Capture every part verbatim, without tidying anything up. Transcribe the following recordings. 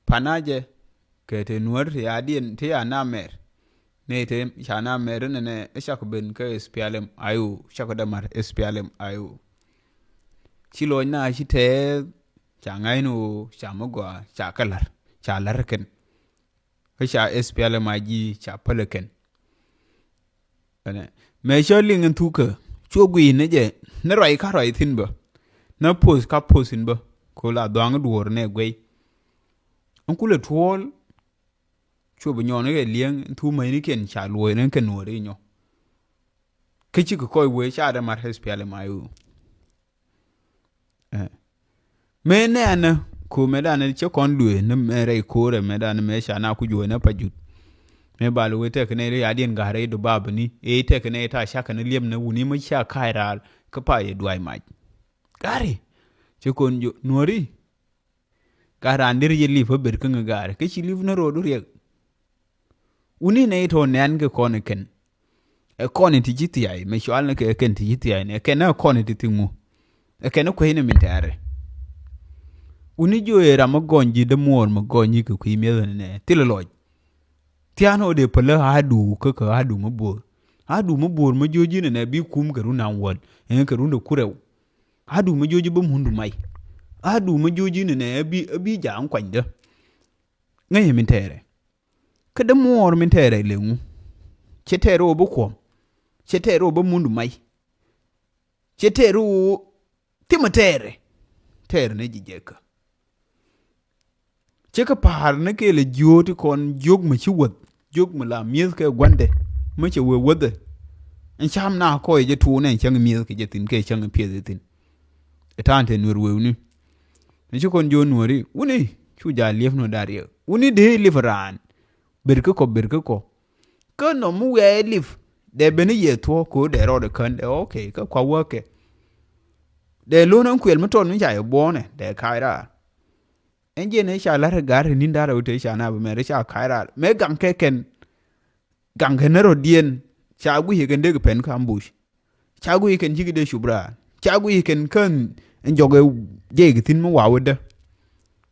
Panajɛ kɛ te nuɔ̱r ti ya diɛn ti ya na mɛr. Nɛ te ca na mɛr nɛ nɛ cak ben kä S P L M I O, cak dämar S P L M I O. Ci lɔc na ci tɛɛth ca ŋa̱cni ɣöö ca mi gɔaa ca kä la̱r, ca la̱r kɛn. Kä ca S P L M I G ca päl kɛn. Ɛnɛ. Mɛ cä liŋ in thukä cuɔ guiy ni jɛ ni ruac ka ruac thi̱n bä. Ni poth ka poth thi̱n bä. Ko la dhuaŋ duɔ̱ɔ̱r nɛ guey. In kulɛ tuɔɔl. Cuɔ bi nyɔn ni kɛ liɛŋ in thu mäcnikiɛn ca luɔ̱c ni kɛ nuɔ̱ɔ̱r inyɔ. Kä cikɛ kɔc wee ca dämar S P L M I O. Mëë nɛɛnä ko mëë danɛ cä kɔn luëë ni mëë rɛy ko̱rɛ mëë danɛ mëë ca na ku juɔ̱ɔ̱c ni pa jut. Mëë bal wee tɛk ni ri adiɛn ga̱r rɛy du bab ni ëë tɛk ni ta cakɛ ni liɛp ni wuni mi ca ka̱a̱c raar kä pa yɛ dua̱a̱c mac. Ga̱ri cä kɔn juɔ̱ɔ̱c nuɔ̱ri. Ga̱r raan deri yɛ lip ɛ ber kä ŋä ga̱ri kä ci lip ni ro̱o̱du riɛk. Wuni nɛ itɔ nɛn kɛ kɔn ikɛn. Ɛ kɔn iti ci thiay mɛ cual ni kɛ kɛn ti ci thiay nɛ kɛn ɛ kɔn iti thiŋ ŋu. Ɛ kɛn ɛ kuec ni min tɛɛrɛ. Wuni jiö ɛ ram mi gɔny ji̱ dämuɔɔr mi gɔny ji̱ kɛ kui̱ miɛth ni nɛ thilɛ lɔc. Thia̱a̱n ɔ dee päl ɛ adu kä kɛ adu mi bo̱o̱r. Adu mi bo̱o̱r mi jiö ji̱ ni nɛ bi kum kɛ run an wäl ɛn kɛ run de kurɛw. Adu mi jiö ji̱ bä mundu may. Adu mi jiö ji̱ ni nɛ ɛ bi ɛ bi ja̱a̱ŋ kuanydä. Ŋäcɛ min tɛɛrɛ. Kä dämuɔɔr min tɛɛrɛ leŋu. Cɛ tɛɛrɛ wä bä kuɔm. Cɛ tɛɛrɛ wä bä mundu may. Cɛ tɛɛrɛ wä thimɛ tɛɛrɛ. Tɛɛrɛ ni ji̱ jɛkä. Cɛ kä pa̱a̱r ni kɛɛl ɛ jiööti kɔn jiök mi ci wäth. Jiök mi la mi̱eth kɛ gua̱ndɛ. Mi cɛ wee wäthɛ. Ɛn cam na kɔc jɛ tuun ɛn cäŋ mi̱eth kɛ jɛ thi̱n kɛ cäŋ piɛth ɛ thi̱n. Ɛ ta̱a̱n te nuer wewni. Ni ci kɔn jiö nuɔri wuni cu ja liep nuɔ da̱r yɛ wuni dee liep raan. Ber kä kɔ ber kä kɔ. Kä nɔ mi wiaa liep dee ben i̱ yɛ thuɔ̱k ko̱ dee rɔɔd ikän dee ok kä kua wäkɛ. Dee lo̱n ɛn kuɛl mi tɔt mi ca yɛ buɔ̱ɔ̱nɛ dee ka̱a̱c raar. Ɛn jiɛn ɛ ca la̱r i̱ ga̱r i̱ ni̱n da̱r ɛ wut te ca na bi mɛr i̱ ca ka̱a̱c raar mëë gaŋ kɛ kɛn. Gaŋ kɛ ni rɔ̱diɛn ca guic kɛn dee kɛ pɛn kä ambush. Ca guic kɛn cikɛ dee cup raar ca guic kɛn kän ɛn jɔk ɛ jɛɛk thi̱n mi wa̱a̱ wetdä.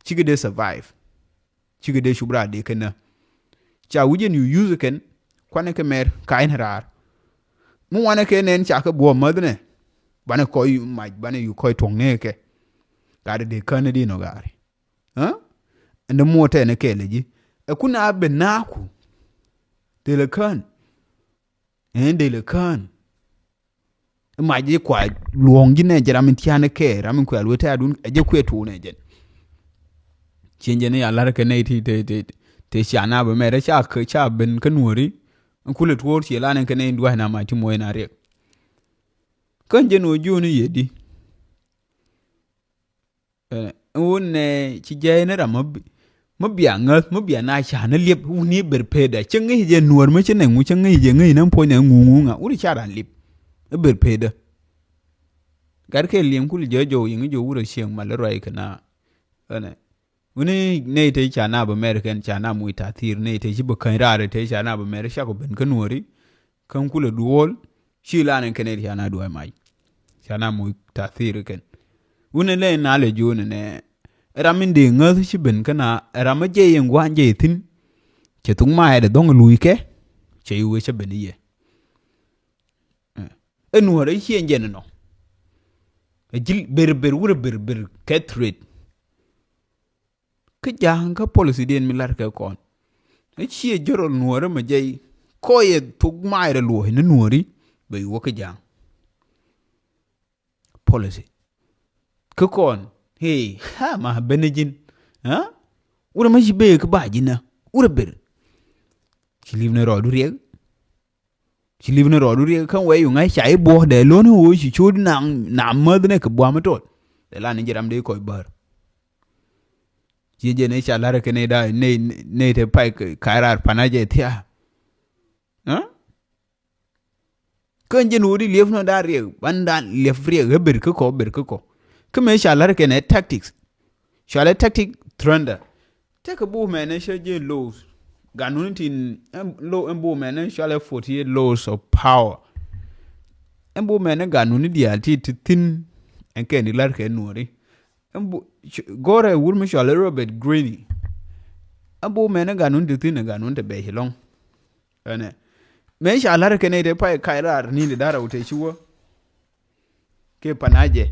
Cikɛ dee survive. Cikɛ dee cup raar dee kɛn nä. Ca wi̱c ɛn yu yuth kɛn kuanɛ kɛ mɛr ka̱a̱c ni raar. Mi wanɛ kɛ nɛn ca kɛ buɔ̱ɔ̱m mäthnɛ. Banɛ kɔc mac banɛ yu kɔc tuɔ̱ŋ ni kɛ. Gat dee kän ni di nɔ gaari. Ɛ ni muɔ tɛn kɛɛl ji̱ ɛ kun a ben naaku. Thilɛ kään. Ɛn thilɛ kään. Mac ji̱ kua luɔ̱ŋ ji̱ nɛ jɛ ram in tian kɛ ram in kuɛl wee tɛ̈dun ɛ jɛ kuɛ tuun ɛ jɛn. Cien jɛn ya la̱r kɛ nɛy ti te te te cia na bɛ mɛrɛ ca kɛ ca ben kä nuɔ̱ri. Kulɛ tuɔɔr cie lan in kɛ nɛy in dua̱c na mac ti muɔc na riɛk. Kän jɛn wä jiöni yɛ di. Ɛn wun nɛ ci jɛɛn ram mi bia ŋäth mi bia na ca ni liep wuni ber peda cä ŋi̱c jɛ nuɔr mi ci nɛŋ wu cä ŋi̱c jɛ ŋi̱c nɛ puɔ̱ny nɛ ŋuŋu ŋa wuri ca ran liep. Ɛ ber peda. Gat kɛ liŋ kul jɛ jɔw yiŋ jɛ wurɛ cieŋ mal ruac kɛ na. Ɛnɛ wuni nɛy te ca na bä mɛr kɛn ca na muc tathir nɛy te ci bä käny raar te ca na bä mɛr cakɔ ben kä nuɔri. Kä kulɛ duɔl ci lan in kɛn ɛ ca na duɔl mac. Ca na muc tathir kɛn. Wun in lɛ in na lɛ juun in ɛ ram in dee ŋäth ci ben kä na ram in jɛ in gua̱a̱n jɛ thi̱n. Cɛ thuk mac ɛ dee dhɔŋ luc kɛ cɛ iwee cɛ ben iye. Ɛ nuɔ̱ɔ̱r ɛ ciɛ jɛn inɔ. Ɛ ji̱l ber ber wurɛ ber ber kɛ threat. Kä ja̱a̱ŋ kä policy diɛn mi la̱r kɛ kɔn. Ni ciɛ jɛ rɔl nuɔ̱ɔ̱ri mɛ jɛy kɔyɛ thuk ma̱a̱rɛ luɔ̱ɔ̱c ni nuɔ̱ɔ̱ri bɛ yuɔ̱k kä ja̱a̱ŋ. Policy kä kɔn hee ha ma ben ni ji̱n. Wurɛ ma ci bee kä ba ji̱n na wurɛ ber. Ci li̱p ni rɔɔdu riɛk. Ci li̱p ni rɔɔdu riɛk kä wɛy yu ŋa̱c ca i̱ buɔ̱k dee lo̱n i̱ ɣöö ci co̱o̱t naŋ naam mäth nɛ kɛ buam itɔt. Dee lan i̱ ji̱ ram dee kɔc bäär. Ci jɛ ni ca la̱r kɛ nɛy da̱a̱ nɛy nɛy te pay ka̱c raar pa̱n a jɛ thia̱a̱. Kä jɛn ɣöö di liɛp nɔ da̱a̱ riɛk ban da̱a̱ liɛp riɛk ɣä ber kä kɔ ber kä kɔ. Kä mëë ca la̱r kɛ nɛ tactics. Cualɛ tactic thrändä. Tekɛ buk mɛnɛ cä jɛ laws. Ganuni tin ɛn buk mɛnɛ cualɛ forty eight laws of power. Ɛn buk mɛnɛ ganuni diaal ti ti thi̱n. Ɛn kɛn di la̱r kɛ nuɔri. Ɛn buk gɔrɛ wur mi cualɛ Robert Greene. Ɛ bo̱o̱ mɛn ɛ gan wun te thi̱n ɛ gan wun te bɛc ɛlɔ̱ŋ. Ɛnɛ mëë ca la̱r kɛn ɛ te pay kac raar ni̱n ti da̱r ɛ wut te ci wä. Kɛ panajɛ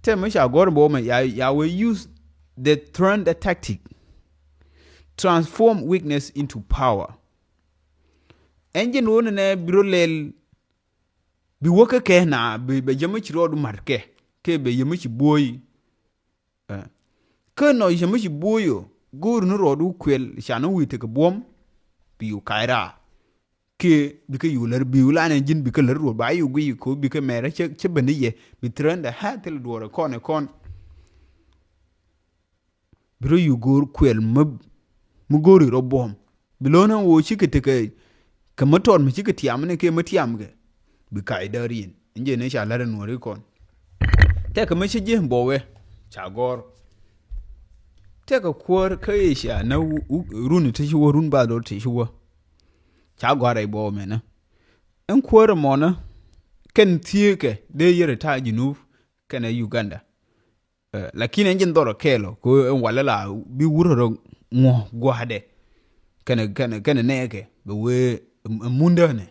tɛ mi ca gɔr bɔ mɛ ya, ya wee use the turn the tactic, transform weakness into power. Ɛn jin wun nɛ bi rɔ lɛl bi wä kä kɛ na bi bɛ jɛ mi ci rɔɔdu mat kɛ kɛ bɛ yɛ mi ci buɔy. Kä nɔ yɛ mi ci buɔy ɔ go̱o̱r ni rɔɔdu kuɛl ca ni wi̱i̱ tekɛ buɔm bi yu kac raa. Kiɛ bikɛ yuk lär biu lanɛ ji̱n bikɛ lär ruɔt ba yuk guiy ko bikɛ mɛrä cä cä bäni yɛ bi threaten the health thil duɔrɛ kɔn ɛ kɔn. Bi rɔ yuk go̱o̱r kuɛl mä mi go̱o̱ri rɔ buɔ̱m bi lo̱n ɛ woo cikɛ tekɛ kɛ mä tɔt mi cikɛ tiam ni kiɛ mä tiam kɛ bi kac däär yin. Ɛn jɛ ni ca lär ɛ nuɔ̱ri kɔn. Tɛkɛ mi ci ji̱ bɔwɛ ca gɔr. Tɛkɛ kuäär kä Asia na run ti ci wä run ba dor ti ci wä. Ca gɔr rɛy bɔwɛ mɛnä. Ɛn kuäär mɔnä kɛn thieekɛ dee yɛr ta Junub kɛnɛ Uganda. Lakin ɛn jin dhɔrɔ kɛɛlɔ ko ɛn walɛ la bi wurɛ rɔ ŋuɔ gua̱dɛ. Kɛnɛ kɛnɛ kɛnɛ nɛɛkɛ bɛ wee ɛmundä nɛ.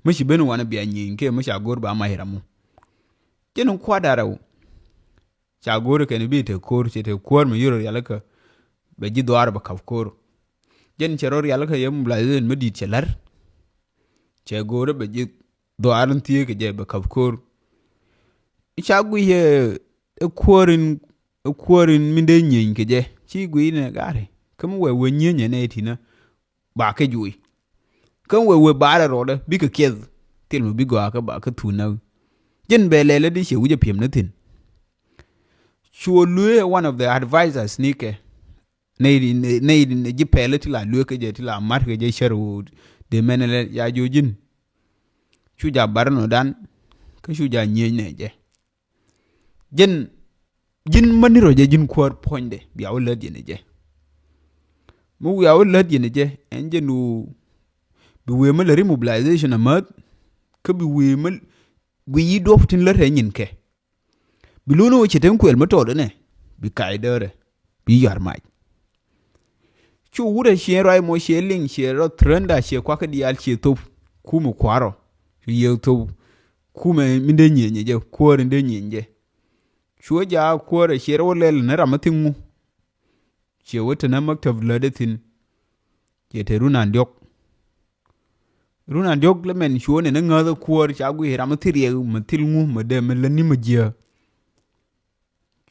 Mi ci ben wanɛ bia nyieny kɛ mi ca go̱r ba mac ramu. Jɛn kua̱r darɛ wu. Ca go̱o̱ri kɛn bi te ko̱r ci te kuäär mi yoro rialikä. Bɛ ji̱ dhuaar bɛ kap ko̱r. Jɛn cɛ rɔ rialikä yɛ mobilization mi di̱i̱t cɛ la̱r. Cɛ go̱o̱ri bɛ ji̱ dhuaar in thieekä jɛ bɛ kap ko̱r. Ca guic ɛ kuäär in ɛ kuäär in mi dee nyieny kɛ jɛ ci guic nɛ gaari kä mi wɛ wee nyieny ɛ nɛ tinä. Ba kä juuc. Kä wee wee baarɛ rɔɔdɛ bikɛ kiɛth. Thil mi bi gɔaa kä ba kä thun näk. Jin bɛ lɛlɛ di ciɛ wi̱cɛ piɛm ni thi̱n. Cuɔ luee one of the advisors ni kɛ. Nɛy nɛy ji̱ pɛlä ti la luee kä jɛ ti la mat kɛ jɛ cär woo. Dee mɛn lɛ ya juuc ji̱n. Cu ja bar nɔ dan. Kä cu ja nyieny nɛ jɛ. Jɛn ji̱n mäni rɔ jɛ ji̱n kuäär puɔ̱nydɛ bia wä lät yɛn jɛ. Mi wia wä lät yɛn jɛ ɛn jɛn wu bi wee mi lät ri mobilization amäth. Kä bi wee mi gui yi duɔp tin lät rɛ nyin kɛ. Bi luni wä cɛ ten kuɛl mi tɔɔt ɛnɛ bi kac däärɛ bi yɔ̱a̱r mac. Cu wurɛ ciɛ ruac mɔ ciɛ liŋ ciɛ rɔ threnda ciɛ kuakä diaal ciɛ thop. Kumɛ kuarɔ ciɛ thop. Kumɛ mi dee nyieny jɛ kuäär in dee nyieny jɛ. Cuɛ ja kuäär a ciɛ rɔ lɛl ni ram a thiŋ ŋu. Ciɛ wä te na maktab lätdɛ thi̱n. Ciɛ te run an diɔk. Run an diɔk lɛ mɛn cuɛ ni ni ŋäth a kuäär ca guic ram a thi riɛk ma thil ŋu ma dee ma lätni ma jiä.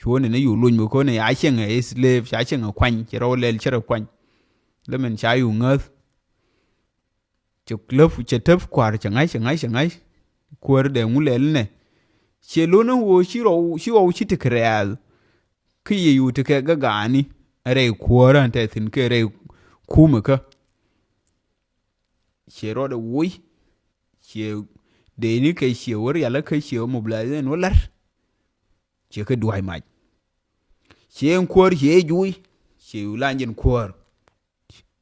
Cuɔ̱ɔ̱ni ni yu luny mi ko̱ni a cieŋ ɛ slave ca cieŋ ɛ kuany ci rɔw lɛl ci rɔ kuany. Lä min ca yu ŋäth. Cɛ läp cɛ täp kua̱r cɛ ŋa̱c cɛ ŋa̱c cɛ ŋa̱c. Kuäär dee ŋu lɛl nɛ. Ciɛ lo̱n ni ɣöö ci rɔw ci rɔw ci tekɛ rɛɛl. Kä yɛ yu tekɛ gagaani rɛy kuäärä tɛ thi̱n kɛ rɛy kumɛ kä. Ciɛ rɔɔdɛ woc. Ciɛ dee ni kɛ ciɛ wä rialä kä ciɛ wä mobilization wä la̱r. Ciɛ kä dua̱a̱c mac. Ciɛ in kuäär ciɛ juuc. Ciɛ yu la̱ny jɛn kuäär.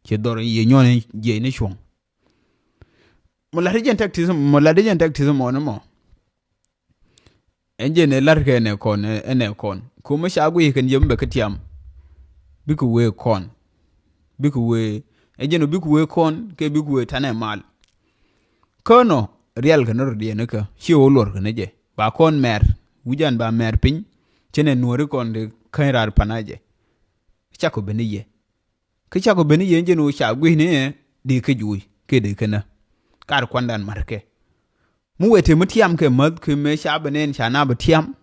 Ciɛ dhɔr in yiëë nyuɔ̱n in jiɛc ni cuɔ̱ŋ. Mɔ la̱t jɛn tactics mɔ la̱t jɛn tactics mɔ ni mɔ. Ɛn jɛn ɛ la̱t kɛ ɛnɛ kɔn ɛnɛ kɔn. Kumɛ ca guic kɛn jɛ mi bɛ kä tiam. Bikɛ wee kɔn. Bikɛ wee ɛ jɛn ɔ bikɛ wee kɔn kɛ bikɛ wee tanɛ mal. Känɔ riɛl kɛn rɔ diɛn kä ci wä luɔr kɛn jɛ ba kɔn mɛr. Wi̱can ba mɛr piny. Cɛnɛ nuɔri kɔn di käny raar pana jɛ. Cakɔ ben i̱ yɛ. Kä cakɔ ben i̱ yɛ jɛn wä ca gui̱cni ɛ di kä juuc kɛ di känä. Kar kuandan ma̱rkɛ. Mi wee te mi tiam kɛ mäth kɛ mëë ca ben ɛn ca na bɛ tiam.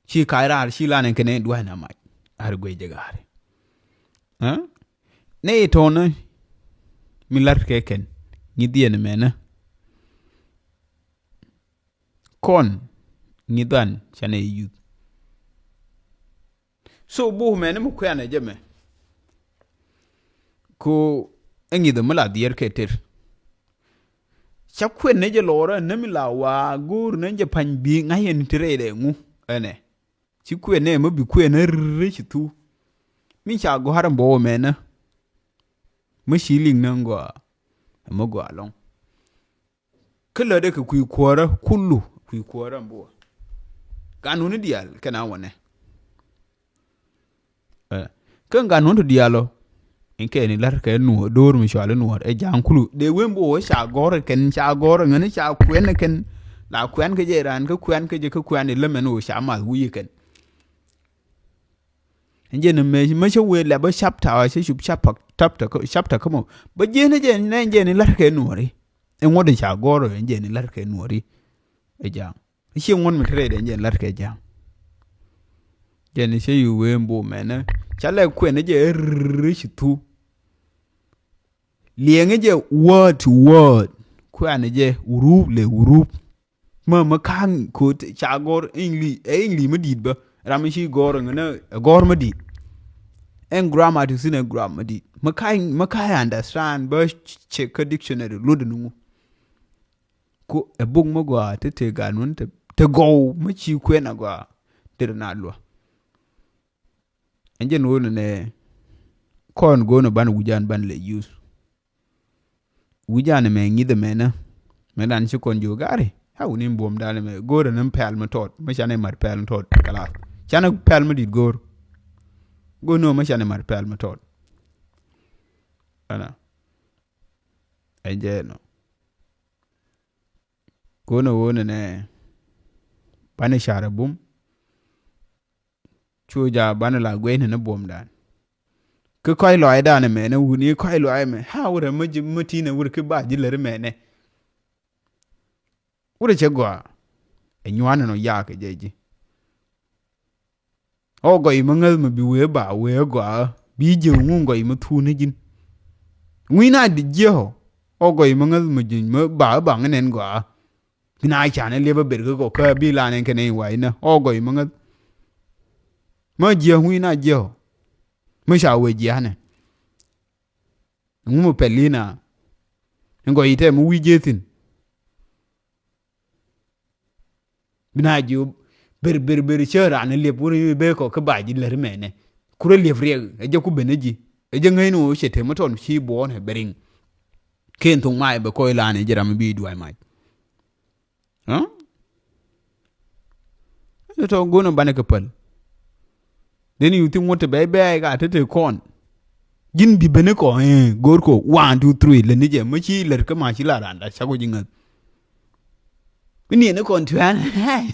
Ci ka̱c raar ci lan ɛn kɛn ɛ dua̱c na mac. Ar guic jɛ ga̱a̱ri. Nɛ i̱ tɔ̱nä mi la̱t kɛ kɛn ŋi̱th yɛn mɛnä. Kɔn ŋi̱th an canɛ yuth. So buh mɛni mi kuɛnɛ jɛ mɛ. Ko ɛ ŋi̱th mi la dhiɛr kɛ ter. Ca kuɛn ni jɛ lɔrä ni mi la wa go̱o̱r ni jɛ pa̱ny bi ŋa̱c yɛn ti rɛy dɛ ŋu ɛnɛ. Ci kuɛn ni mi bi kuɛn ni ri ci thu. Mi ca gɔ̱a̱r ɛn bɔwä mɛnä. Mi ci liŋ ni gɔaa. Ɛmɛ gɔaa lɔ̱ŋ. Kä lätdɛ kɛ kui̱ kuäärä kulu kui̱ kuäärä ɛn buɔ. Ganuni diaal kɛn a wanɛ. Ɛ Kä ŋa nuɔ̱n ti diaal ɔ. In kɛn in la̱t kɛ nuɔ̱ɔ̱r, do̱r mi cual in nuɔ̱ɔ̱r ɛ ja̱a̱ŋ kulu. Dee wen bi wä ca gɔ̱r kɛn, ca gɔ̱r ŋäni ca kuɛn kɛn. La kuɛn kɛ jɛ raan kä kuɛn kɛ jɛ kä kuɛn in lämɛn wä ca math wi̱i̱ kɛn. Ɛn jɛ ni mɛ, mɛ cä wee lɛ bä chapter, cä cup chapter, chapter kä, chapter kä mɔ. Bä jiɛn jɛ nɛ jɛ ni la̱t kɛ nuɔ̱ɔ̱ri. Ɛn ŋuɔ̱t in ca gɔ̱r ɛn jɛ ni la̱t kɛ nuɔ̱ɔ̱ri. Ɛ ja̱a̱ŋ. Cie ŋuɔ̱t mi te rɛydɛ jɛ la̱t kɛ ja̱a̱ŋ. Jɛ ni cä yu wee mbu mɛnɛ. Ca lɛ kuɛn jɛ rri ci thu. Liɛŋ jɛ word to word. Kuɛn jɛ urup lɛ urup. Mä mä ka̱n ko̱t ca gɔ̱r English, ɛ English mä di̱i̱t bä. Ram mi ci gɔ̱r ŋänä ɛ gɔ̱r mä di̱i̱t. Ɛn grammar ti thin ɛ grammar mä di̱i̱t. Mä ka̱n, mä ka̱n understand bä cɛ kä dictionary luɔt ni ŋu. Ku ɛ buk mi gɔaa te te ganun te, te gɔw mi ci kuɛn a gɔaa. Te na luɔ. Ɛn jɛn wun nɛ kɔn go̱o̱n ban wi̱can ban lɛ use. Wi̱can mɛ ŋi̱th mɛ nä. Mɛ dan ci kɔn ji̱ gari. Ha wuni buɔm dan mɛ go̱o̱r ni pɛl mi tɔt. Mi can imat pɛl mi tɔt. Kalas. Can pɛl mi dit go̱o̱r. Go̱o̱r ni mɛ can imat pɛl mi tɔt. Ana. Ɛ jɛ nɔ. Ko̱n ɛ ɣöö nɛnɛ banɛ car ɛ bum. Cu ja banɛ la guɛy nɛnɛ buɔ̱mdan. Kä kɔc lɔaacdan ɛmɛnɛ wuni kɔc lɔaac ɛmɛ. Ha wurɛ mä ji̱ mä ti̱nɛ wurɛ ki ba ji̱ lär ɛmɛnɛ. Wurɛ cɛ gɔaa. Ɛ nyuan ɛn ɔ yaak ɛ jɛ ji̱. Ɔ gɔy mä ŋäth mä bi wee ba wee gɔaa bi jiɛ ŋu gɔy mä thuun ni ji̱n. Ŋui̱ na di jiɛ ɔ. Ɔ gɔy mä ŋäth mä ji̱n mä ba ba ŋä nɛn gɔaa. Bi na can ɛ liɛp ɛ ber kä kɔ kä bi la nɛn kɛ nɛn wa̱i̱ nä ɔ gɔy mä ŋäth. Mä jiɛ ŋui̱ na jiɛ ɔ. Mä ca wee jiɛ anɛ. Ŋu mä pɛl i̱ na. Ŋ gɔy itɛ mä wi̱i̱ jiɛ thi̱n. Bi na ji̱ ber ber ber cä raan liɛp wur i̱ ben kɔ kä ba ji̱ lär mɛnɛ. Kurɛ liɛp riɛk ɛ jɛ ku ben ɛ ji̱ ɛ jɛ ŋäcni wä cɛ te mä tɔn ci buɔɔn ɛ beriŋ. Ken thok mac bɛ kɔc lan ɛ jɛ ram bi duay mac. Ɛ tɔ go̱n ɛ banɛ kɛ päl. Den yu thi ŋuɔ̱t te bɛy bɛy ka te te kɔn. Ji̱n bi beni kɔ ɛ go̱r kɔ one two three leni jɛ mä ci lär kä ma ci la randa cak wä ji̱ ŋäth. Bi niɛni kɔn tuɛn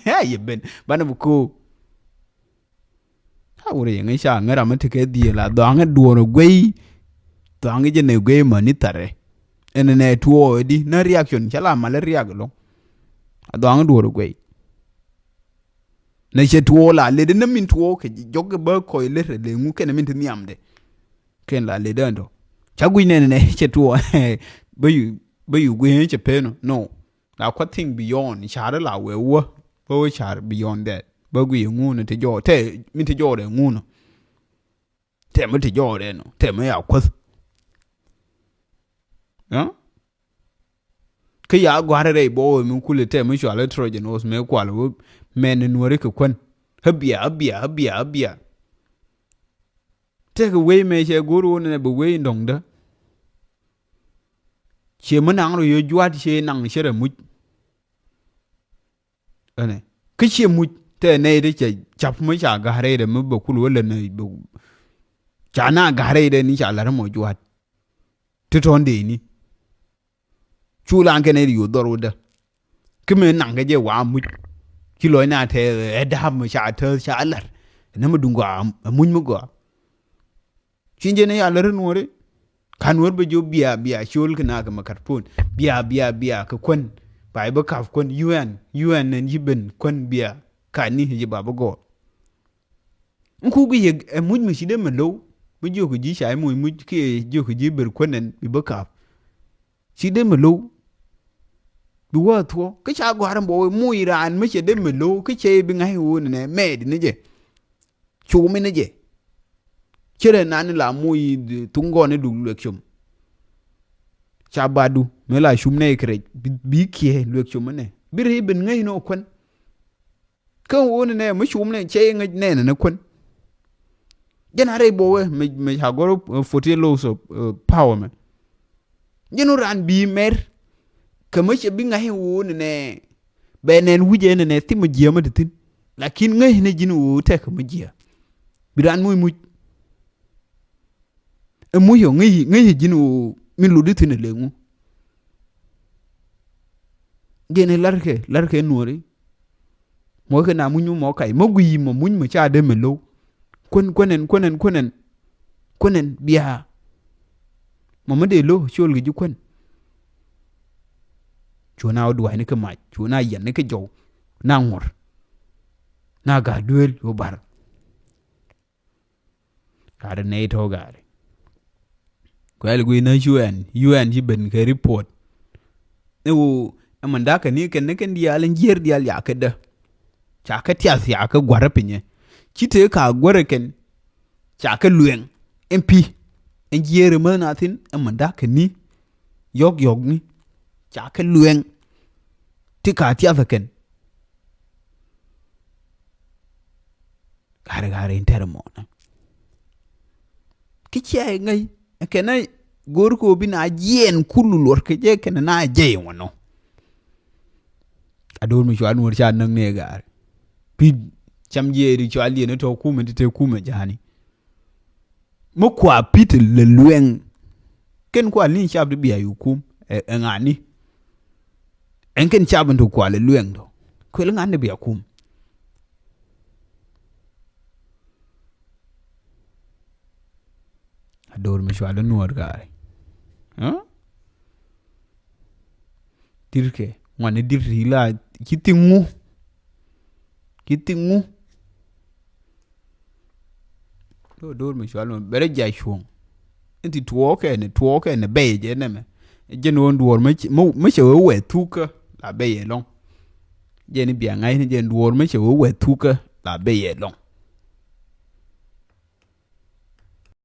ɛ yɛ ben banɛ bi ko̱o̱k. Ka wurɛ yɛ ŋäc ca ŋäc ram mi tekɛ dhieel a dhɔaŋä duɔ̱ɔ̱r ɛ guey. Dhɔaŋä jɛ nɛ guey mäni tharɛ. Ɛn nɛ tuɔɔk ɛ di nä reaction cä la malä riak ɛlɔ̱ŋ. A dhɔaŋä duɔ̱ɔ̱r ɛ guey. Nɛ cɛ tuɔɔk la lɛ di nä min tuɔɔk kɛ jɔk kɛ bä kɔc lɛ rɛ lɛ ŋu kɛnɛ min ti nhiamdɛ. Kɛn la lɛ dään tɔ ca guic nɛn nɛ cɛ tuɔɔk. Bä yu bä yu guic cɛ pen no. La kuath thing beyond car la wee wä bä wä car beyond that bä gui ŋun te jɔɔ tɛ mi te jɔɔ dɛ ŋun. Tɛ mi te jɔɔ dɛ no tɛ mi ya kuath. Kä ya gua̱r rɛy bɔ wee mi kulɛ tɛ mi cual Trojan horse mi kual wä mɛn nuɔri kɛ kuän. Abia abia abia abia. Tɛk wei mɛ cɛ go̱r wä nɛ bɛ wei dɔ̱ŋdä. Ciɛ mi naŋ rɔ yɛ jua̱t ciɛ naŋ cɛ rɛ muc. Ɛnɛ kä ciɛ muc tɛ nɛy ti cɛ cap mi ca ga̱r rɛydɛ mi bɛ kul wä lät nɛ bɛ ca na ga̱r rɛydɛ ni ca la̱t mɔ jua̱t. Ti tɔ̱n dee ni. Cu lan kɛn ɛ yo̱o̱ dhɔr wä dä. Kä mëë naŋ kɛ jɛ wa muc. Ci lɔc na tɛ ɛ dap mi ca tääth ca lar. Nä mi duŋ gɔaa ɛ muc mi gɔaa. Ci jɛ ni ya lär nuɔri. Kan wär bä jiɔ bia bia col kɛ na kɛ ma karpon. Bia bia bia kɛ kuän. Ba i̱ bä kap kuän un un nɛn ci ben kuän bia. Kan ni ci ba bä gɔɔr. Ŋ kuk bi yɛ ɛ muc mi ci dee mɛ lo̱w. Mi jiök ji̱ ca i̱ muc muc kiɛ jiök ji̱ ber kuän nɛn bi bä kap. Ci dee mɛ lo̱w. Bi wä thuɔ kä ca gɔ̱a̱r in bɔ wee muc raan mi cɛ dee mɛ lo̱w kä cɛ bi ŋa̱c wee nɛ mɛɛt ni jɛ. Cu mi ni jɛ. Ci rɛ nan la muc thuŋ gɔn ni duk luek com. Ca badu mi la cum nɛ kɛ rɛc bi kiɛ luek com mi nɛ bi rɛ ben ŋäc ni wä kuän. Kä wun nɛ mi cum nɛ cɛ ŋäc nɛnɛ ni kuän. Jɛn a rɛy bɔ wee mi ca gɔr forty laws of power mɛ. Jɛn wun raan bi mɛr kɛ mi cɛ bi ŋa̱c wun nɛ bɛ nɛn wi̱c ɛn nɛ thim mi jiɛ mi ti thin. Lakin ŋäc ni ji̱n wun tɛk mi jiɛ bi raan muc muc. Ɛ muc ɔ ŋäc, ŋäc ji̱n ɣöö min lotdi thi̱n ɛ lëŋu. Jɛn i̱ la̱rkɛ, la̱rkɛ nuɔ̱ɔ̱ri. Mɔ kɛ na muny mɔ kac mɔ guiy mɔ muny mɔ ca dee mɛ lo̱w. Kuän, kuän ɛn, kuän ɛn, kuän ɛn. Kuän ɛn bia. Mɔ mi dee lo̱ col kɛ ji̱ kuän. Cu na wä dua̱cni kɛ mac, cu na yɛn ni kɛ jɔw, na ŋuɔ̱r. Na ga̱a̱ duëël cu bar. Gaari nɛy tɔ̱ gaari. Kuɛl guiy nä U N, U N ci ben kɛ report. Ni wu ɛmɛn da̱kɛ ni kɛn ni kɛn diaal in jier diaal ya kɛ dä. Ca kɛ tiath ya kɛ guarä pinyɛ. Ci tëë ka guarä kɛn. Ca kɛ luɛŋ. Ɛn pi. Ɛn jier ɛmɛ na thin ɛmɛn da̱kɛ ni. Yɔk yɔk ni. Ca kɛ luɛŋ. Ti ka tiath kɛn. Gari gari in tɛr mɔnɛ. Ki ciɛ ŋäc kɛnɛ go̱r kɛ bi na jiɛn kulu luɔr kɛ jɛ kɛnɛ na jɛ in wä nɔ. A do̱r mi cua nuɔr ca näŋ ni gari. Pi cam jiɛ di cua liɛn tɔ kumɛ ti te kumɛ jani. Mi kua Peter lɛ luɛŋ. Kɛn kua li̱n cap di bia yu kum ɛ ŋani. Ɛn kɛn cap in ti kua lɛ luɛŋ tɔ. Kuɛl ŋani bia kum. A do̱r mi cua lɛ nuɔr gari. Huh? Dirkɛ ŋuani dir ti la ci thiŋ ŋu. Ci thiŋ ŋu. Do̱r do̱r mi cual mɛ bɛrɛ jia cuɔ̱ŋ. Inti tuɔɔkɛ ni tuɔɔkɛ ni bɛy jɛ nɛmɛ. Jɛn ɣöö duɔ̱ɔ̱r mi cɛ wee wɛth thukä la bɛy ɛlɔ̱ŋ. Jɛn i̱ bia ŋa̱cni jɛn duɔ̱ɔ̱r mi cɛ wee wɛth thukä la bɛy ɛlɔ̱ŋ.